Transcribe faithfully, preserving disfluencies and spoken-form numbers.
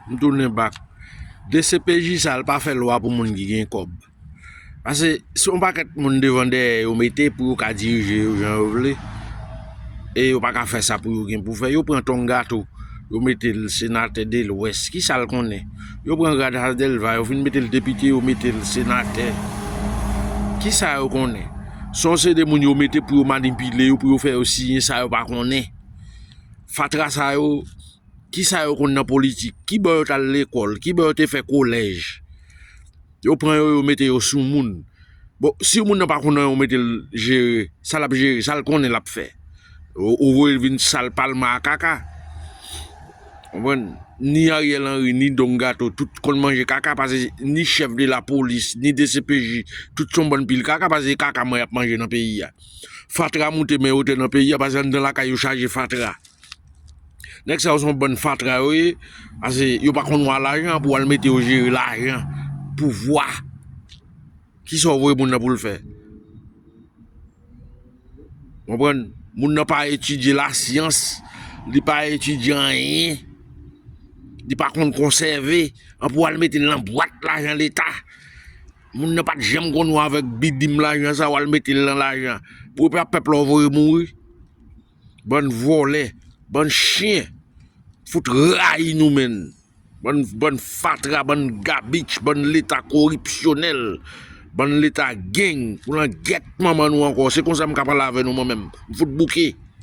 M tounen bak. D C P J sa l pa fè lwa pou moun ki gen kòb. Paske se yon pakèt moun devan dèyè yo mete pou yo ka dirije yo jan yo vle. E yo pa ka fè sa pou yo gen pou fè. Yo pran Tonga tou. Yo mete l senatè de lwès. Kisa l konnen? Yo pran Gradas Delva, yo fin mete l depite, yo mete l senatè. Kisa yo konnen? Se yon seri de moun yo mete pou yo manipile yo, pou yo fè yo siyen sa yo pa konnen. Fatra sa yo, kisa yo konn nan politik? Kibò yo t al lekòl? Kibò yo te fè kolèj? Yo pran yo, yo mete yo sou moun. Bon, si moun nan pa konn anyen, yo mete l jere, sa l ap jere, sa l konnen l ap fè. Ou, ou voye l vin sal palman a kaka. Konprann? Ni Ariel Henry, ni Don Gato, tout konn manje kaka, paske ni chèf de lapolis, ni D C P J, tout se yon bann pil kaka, paske se kaka mwen y ap manje nan peyi a. Fatra moute men yo te nan peyi a, paske anndan lakay yo chaje fatra. Nèg sa yo se yon bann fatra yo ye, paske yo pa konn wè lajan pou al mete yo jere lajan, pouvwa. Kisa w voye moun nan pou l fè? Konprann? Moun nan pa etidye lasyans, li pa etidye anyen, li pa konn konsève, an pou al mete l nan bwat lajan leta. Moun nan pa t janm konn wè avèk bidim lajan sa, w al mete l nan lajan. Pou pèp la w voye mouri. Bann vòlè, bann chen, fout rayi nou menm. Bann, bann fatra, bann gabich, bann leta koripsyonèl, bann leta gang, pou langèt manman nou ankò. Se konsa m ka pale avè nou mwen menm. M fout bouke.